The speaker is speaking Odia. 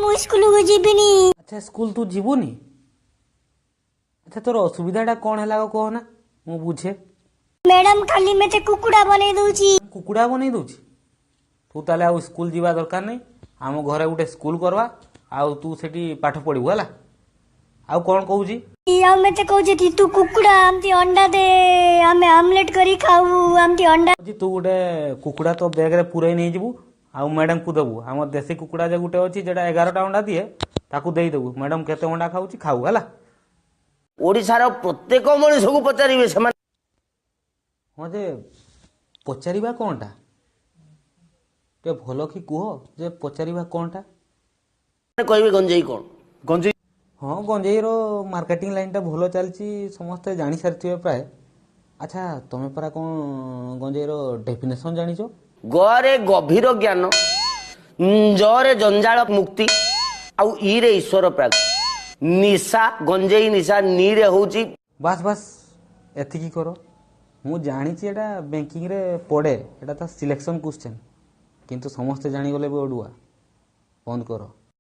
ମୁଁ ସ୍କୁଲକୁ ଯିବିନି। ଆଚ୍ଛା, ସ୍କୁଲ ତୁ ଯିବୁନି? ଆଚ୍ଛା, ତୋର ଅସୁବିଧାଟା କ'ଣ ହେଲା କହ ନା, ମୁଁ ବୁଝେ। ମ୍ୟାଡାମ ଖାଲି ମତେ କୁକୁଡ଼ା ବନେଇ ଦଉଛି। କୁକୁଡ଼ା ବନେଇ ଦଉଛି? ତୁ ତାହେଲେ ଆଉ ସ୍କୁଲ ଯିବା ଦରକାର ନାହିଁ। ଆମ ଘରେ ଗୋଟେ ସ୍କୁଲ କରବା ଆଉ ତୁ ସେଠି ପାଠ ପଢିବୁ, ହେଲା? ଆଉ କ'ଣ କହୁଛି? ଆଉ ମତେ କହୁଛି ତୁ କୁକୁଡ଼ା, ଏମିତି ଅଣ୍ଡା ଦେ, ଆମେ ଆମଲେଟ କରି ଖାଉ, ଏମିତି ଅଣ୍ଡା। କହୁଛି ତୁ ଗୋଟେ କୁକୁଡ଼ା ତୋ ବ୍ୟାଗରେ ପୁରେଇ ନେଇଯିବୁ ଆଉ ମ୍ୟାଡାମକୁ ଦେବୁ। ଆମ ଦେଶୀ କୁକୁଡ଼ା ଯେ ଗୋଟେ ଅଛି, ଯେଟା 11ଟା ଅଣ୍ଡା ଦିଏ, ତାକୁ ଦେଇଦେବୁ। ମ୍ୟାଡାମ କେତେ ଅଣ୍ଡା ଖାଉଛି ଖାଉ, ହେଲା? ଓଡ଼ିଶାର ପ୍ରତ୍ୟେକ ମଣିଷକୁ ପଚାରିବେ, ସେମାନେ ହଁ ଯେ, ପଚାରିବା କ'ଣଟା? ଟିକେ ଭଲ କି କୁହ ଯେ ପଚାରିବା କ'ଣଟା? କହିବେ ଗଞ୍ଜେଇ କ'ଣ। ଗଞ୍ଜେଇ। ହଁ, ଗଞ୍ଜେଇର ମାର୍କେଟିଂ ଲାଇନଟା ଭଲ ଚାଲିଛି, ସମସ୍ତେ ଜାଣିସାରିଥିବେ ପ୍ରାୟ। ଆଚ୍ଛା, ତମେ ପରା କ'ଣ ଗଞ୍ଜେଇର ଡେଫିନେସନ୍ ଜାଣିଛ? ଗରେ ଗଭୀର ଜ୍ଞାନ, ଜରେ ଜଞ୍ଜାଳ ମୁକ୍ତି ଆଉ ଇରେ ଈଶ୍ୱର ପ୍ରାପ୍ତି। ନିଶା, ଗଞ୍ଜେଇ ନିଶା ନିରେ ହଉଛି। ବାସ୍ ବାସ୍, ଏତିକି କର। ମୁଁ ଜାଣିଛି ଏଇଟା ବ୍ୟାଙ୍କିଂରେ ପଡ଼େ, ଏଇଟା ତ ସିଲେକ୍ସନ୍ କ୍ୱେଶ୍ଚନ୍, କିନ୍ତୁ ସମସ୍ତେ ଜାଣିଗଲେ ବି ଅଡ଼ୁଆ। ବନ୍ଦ କର।